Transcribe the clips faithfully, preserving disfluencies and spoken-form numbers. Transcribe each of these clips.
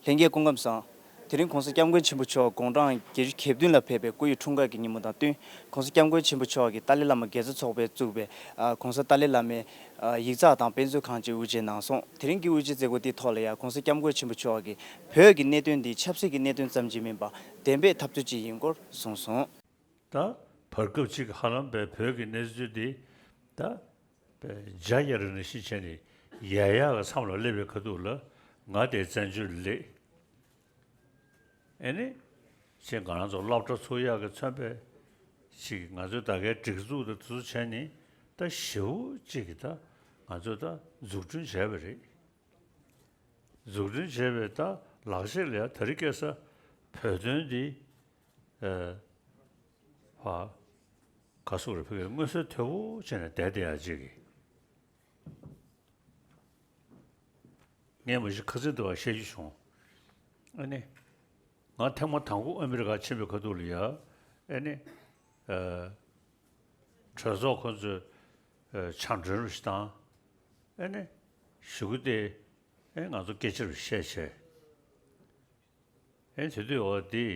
ལྷན་རྒྱས་སྐུ་ཁམས་བཟང་། དེ་རིང་༧གོང་ས་༧སྐྱབས་མགོན་ཆེན་པོ་མཆོག་དགུང་གྲངས་བརྒྱད་ཅུ་གྱ་བདུན་ལ་ཕེབས་པའི་སྐུ་ཡི་འཁྲུངས་སྐར་གྱི་ཉིན་མོ་དང་བསྟུན། ༧གོང་ས་༧སྐྱབས་མགོན་ཆེན་པོ་མཆོག་གི་ཏཱ་ལའི་བླ་མ་དགེ་རྩ་ཚོགས་པས་བཙུགས་པའི་༧གོང་ས་ཏཱ་ལའི་བླ་མའི་ཡིག་ཚགས་དང་དཔེ་མཛོད་ཁང་བཅས་དབུ་འབྱེད་གནང་སོང་། དེ་རིང་གི་དབུ་འབྱེད་མཛད་སྒོ་འདིའི་ཐོག་ལ་ཡང་༧གོང་ས་༧སྐྱབས་མགོན་ཆེན་པོ་མཆོག་གིས་བོད་ཀྱི་གནད་དོན་འདི་ཆབ་སྲིད་ཀྱི་གནད་དོན་ཙམ་ཞིག་མིན་པར་བདེན་པའི་འཐབ་རྩོད་ཅིག་ཡིན་སྐོར་གསུངས་སོང་། ད་བར་སྐབས་ཅིག་ཧ་ལམ་པའི་བོད་ཀྱི་གནས་ཚུལ་འདི་ད་པའི་བྱ་ཡ་རི་ནང་བཞིན་བྱས་ནས་ཡ་ཡ་གི་མཚམས་ལ་སླེབས་པའི་ཁ་ཐུག་ལ་ང་དེ་བཙན་བྱོལ་སླེབས། ཨེ་ནི། ཅེས་ང་རང་ཚོ་སློབ་གྲྭ་ཚུགས་ཡག་གི་མཚོན་པའི་ཅིག་ང་ཚོའི་ད་གའི་སྒྲིག་འཛུགས་དང་དེ་ཚོ་བྱས་ནས་ད་ཞེ་པོ་ཅིག་གི་ད་ང་ཚོས་ད་འཛུགས་སྐྲུན་བྱས་པ་རེད། འཛུགས་སྐྲུན་བྱས་པའི་ད་ལག་ཤེས་ལ་ཡ་དེ་རིང་ཁ་སང་བོད་དོན་འདི་ཨ་ཕ་ག་སོགས་རེ་ཕ་གིའི་མངོན་གསལ་དོད་པོ་བྱས་ནས་བསྡད་བསྡད་ཡག་ཅིག་གི་ངས་མ་གཞི་ཁ་སང་དུ་བ་བཤད་རྒྱུ་བྱུང་། ཨ་ནི། ང་ཐེངས་མ་དང་པོ་ཨ་མི་རི་ཀ་ཕྱིན་པའི་ཁ་ཐུག་ལ་ཡ། ཨ་ནི། ཨ། གྲོས་ཚོགས་ཁོ་ཚོས་ཨ་ཕྱག་མགྲོན་རུ་ཞིག་བཏང་། ཨ་ནི། གཞུག་གུ་དེ་ཨ་ང་ཚོ་སྐད་ཆ་རུ་བཤད་བྱས། ཨ་ནི་དེ་དུས་འོ་དེ་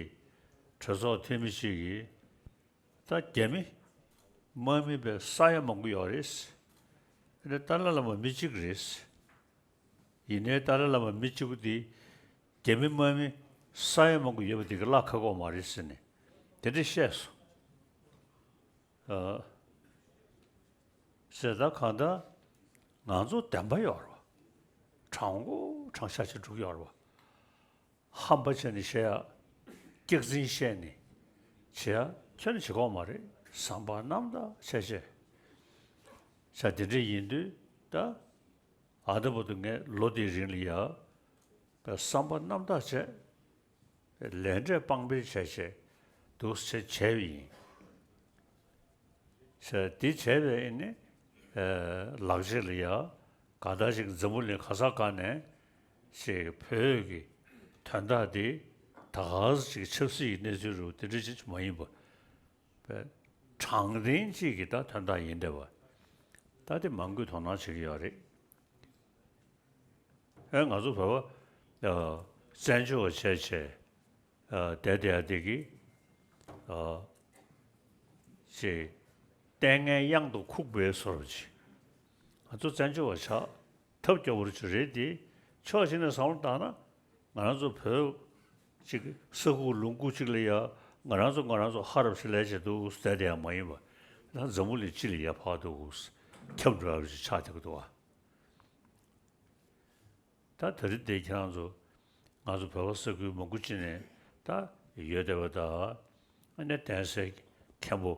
གྲོས་ཚོགས་འཐུས་མི་གཅིག་གིས། ད་རྒྱ་མི་དམག་མི་བས་ས་ཡ་མང་པོ་ཡོད་རེད། ཨ་ནི་ཏཱ་ལའི་བླ་མ་མི་གཅིག་རེད། ཡིན་ནའི་ཏཱ་ལའི་བླ་མ་མི་གཅིག་པུ་དེ་རྒྱ་མི་དམག་མི་ས་ཡ་མང་པོ་ཡོད་པ་དེ་གི་གླ་ཁ་གོ་མ་རེད་ཟེར་ནས་དེ་འདྲ་བཤད་སོང་། ཨ། ཟེར་ད་གང་ལྟར་ང་ཚོ་བདེན་པ་ཡོད་རེད་བ། དྲང་པོ་དྲང་བཞག་ཅིག་འགྲོ་གི་ཡོད་རེད་བ། ཧམ་པ་བྱས་ནས་བཤད་ཡ། སྐྱག་རྫུན་བཤད་ནས་བྱེད་ཡ་ཁྱོན་ནས་བྱེད་ཀྱི་ཡོད་མ་རེད། བསམ་པ་རྣམ་དག་བྱས་བྱས། ས་དེ་འདྲ་ཡིན་དུས་ད། ཨ་ད་བར་དུ་ངས་ལོ་དེའི་རིང་ལ་ཡ། བསམ་པ་རྣམ་དག་བྱས། ལས་འབྲས་དཔང་སྤེལ་བྱས་བྱས་འདུག་སེ་བྱས་པ་ཡིན། ཟེར་དེ་བྱས་པའི་ཨེ་ནི། ལག་རྗེས་ལ་ཡ། ག་ད་ཞིག་འཛམ་བུ་གླིང་ག་ས་ག་ནས་ཞིག་བོད་ཀྱི་དོན་དག་དེ་ད་ག་ཟེ་ཅིག་ཆབ་སྲིད་ཀྱི་གནས་ཚུལ་རུ་དེ་འདྲ་ཅིག་མ་ཡིན་པ། དྲང་བདེན་གཅིག་གི་ད་དོན་དག་ཡིན་བསྡད་པ། ད་དེ་མང་པོས་དོ་སྣང་བྱེད་ཀྱི་ཡོད་རེད། ཨེ་ང་ཚོ་བོད་པ་བཙན་བྱོལ་བ་བྱས་བྱས་བསྡད་བསྡད་ཡ་དེ་གི་ཅིག་ལྟས་ངན་གཡང་དུ་ཁུག་པའི་བཟོ་འདྲ་ཅིག་ང་ཚོ་བཙན་བྱོལ་བ་ཆགས་ཐབས་སྐྱོ་པོ་ཅིག་རེད་དེ། ཕྱོགས་གཅིག་ནས་བསམ་བློ་བཏང་ན་ང་རང་ཚོ་བོད་ཅིག་ས་ཁུག་ལུང་ཁུག་ཅིག་ལ་ཡ་ང་རང་ཚོ་ང་རང་ཚོ་ཧ་རབ་ཞིག་ལས་བྱེད་འདུག་ཟེར་དེ་ཡང་མ་ཡིན་པ། ད་འཛམ་བུ་གླིང་སྤྱི་ལ་ཡ་ཕར་འདུག་ཁྱབ་འགྲོ་ཡ་ཅིག་ཆགས་བསྡད་ཀྱི་འདུག་བ། ད་ད་རེས་དེ་ཁྱེད་རང་ཚོ་ང་ཚོ་བོད་པ་ས་ཁུལ་མང་པོ་ཅིག་ནས་ད་ཡོད་བསྡད་པ་ད། ཨ་ནི་གདན་སའི་མཁན་པོ།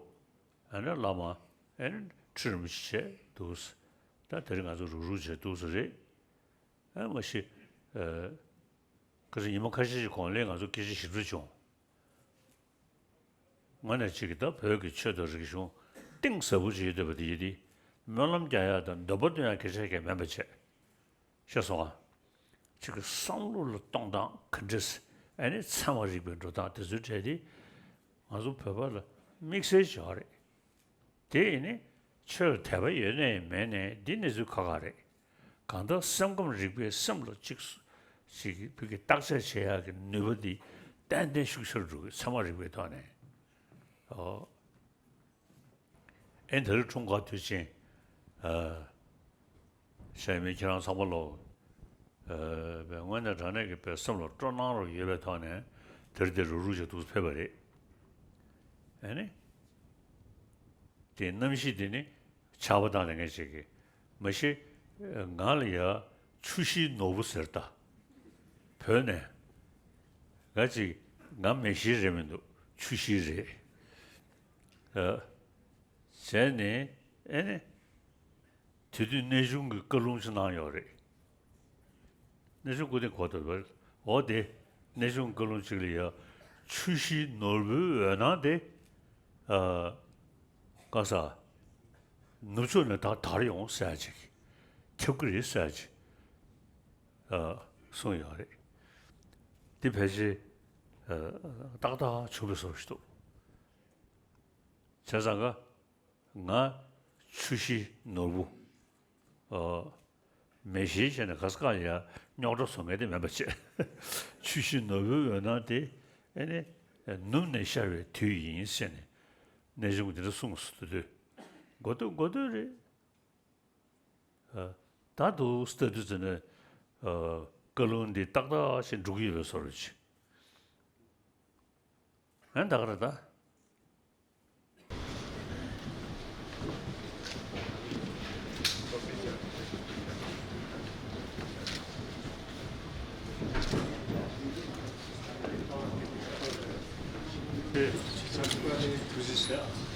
ཨ་ནི་བླ་མ། ཨ་ནི་ཁྲི་རིན་པོ་ཆེ་བྱས་འདུག་ད་དེ་རིང་ང་ཚོ་རུག་རུག་བྱས་འདུག་ས་རེད། ཨ་མ་གཞི། ཨ། ཁ་སང་ཉི་མ་ཁ་ཤས་ཤིག་གོང་ལ་ང་ཚོ་སྐད་ཆ་ཞིབ་ཕྲ་བྱུང་། ངོས་ནས་གཅིག་གིས་ད་བོད་ཀྱི་ཆོས་དང་རིག་གཞུང་གཏིང་ཟབ་པོ་ཅིག་ཡོད་བསྡད་པ་དེ་ཡིན་དུས་སྨོན་ལམ་རྒྱག་ཡག་དང་འདོན་པ་འདོན་ཡག་སྐད་ཆ་གང་ཡང་མིན་པ་བྱས། ཤེས་སོང་ང་། གཅིག་གི་བསམ་བློ་ལ་གཏོང་སྟངས་ག་འདྲས། ཨ་ནི་ཚད་མ་རིག་པའི་འགྲོ་སྟངས་དེ་ཚོའི་གྲས་དེ་ང་ཚོ་བོད་པ་ལ་དམིགས་བསལ་ཅིག་ཡོད་རེད། དེ་ཡིན་ནི་ཆོས་ལ་དད་པ་ཡོད་ནའི་མེད་ནའི་འདི་གནས་ཚུལ་ཁག་ཁག་རེད། གང་ལྟར་སེམས་ཁམས་རིག་པའི་སེམས་ལ་གཅིག་ཅིག་བོད་ཀྱི་བརྟག་དཔྱད་བྱེད་ཡག་གི་ནུས་པ་འདི་ཏན་ཏན་ཤུགས་ཆེར་འགྲོ་གི། ཚད་མ་རིག་པའི་ཐོག་ནས། ཨོ། ཨེ་ད་རེས་འཁྲུངས་སྐར་དུས་ཆེན། ཨ། གཞན་མི་ཁྱེད་རང་ཚང་མ་ལོ། ཨ། བའི་དངོས་གནས་དྲང་གནས་ཀྱི་བའི་སེམས་ལ་སྤྲོ་སྣང་རུ་ཡོད་པའི་ཐོག་ནས་དེ་རིང་འདིར་རུག་རུག་བྱས་འདུག་ཕེབས་པ་རེད། ཨ་ནི། དེ་གནམ་གཤིས་དེ་ནི་ཆར་པ་བཏང་ནས་ངས་བྱེད་ཀྱི། མ་གཞི་ང་ལ་ཡ་ཆུ་བཞི་ནོར་བུ་ཟེར་ད། བོད་ནས། ང་ཅིག་ང་མེ་བཞི་རེད་མི་འདུག་ཆུ་བཞི་རེད། ཨ། བྱས་ནས་ཨེ་ནི། དེ་དུས་གནས་ཆུང་གི་བཀའ་ལུང་ཅིག་གནང་ཡོད་རེད། གནས་ཆུང་སྐུ་བདེ་གོ་ཐོས་པར། འོ་དེ། གནས་ཆུང་བཀའ་ལུང་གཅིག་ལ་ཡ། ཆུ་བཞི་ནོར་བུའི་འོད་སྣང་དེ། ཨ། ཀ་ས། ནུབ་ཕྱོགས་ནས་ད་དར་ཡོང་ཟེར་ཡ་ཅིག་ཁྱབ་ཀྱི་རེད་ཟེར་ཡ་ཅིག་ཨ། གསུངས་ཡོད་རེད། འདི་ཕལ་ཆེར། ཨ། ཏག་ཏག་བྱུང་བའི་བཟོ་ཞིག་འདུག་བྱས་ཙང་ཀ། ང་ཆུ་བཞི་ནོར་བུ། ཨོ། མེ་བཞི་བྱས་ནས་ག་ས་ག་ཡ་རྙོག་དྲ་བཟོ་མཁན་དེ་མིན་པ་བྱས། ཆུ་བཞི་ནོར་བུའི་འོད་སྣང་དེ་ཨེ་ནི་ནུབ་ནས་ཤར་བའི་དུས་ཡིན་ཟེར་ནས་གནས་ཆུང་གིས་དེ་འདྲ་གསུངས་སོང་། དེ་དུས་གོ་ཐོས་གོ་ཐོས་རེད། ད་འདུག་ལྟ་དུས་ཙམ་ནས་བཀའ་ལུང་འདི་ཏག་ཏག་ཞིག་འགྲུབ་ཀྱི་ཡོད་པའི་བཟོ་འདྲ་ཅིག་ཨ་ད་ག་རེ་ད། ཐུགས་རྗེ་ཆེ།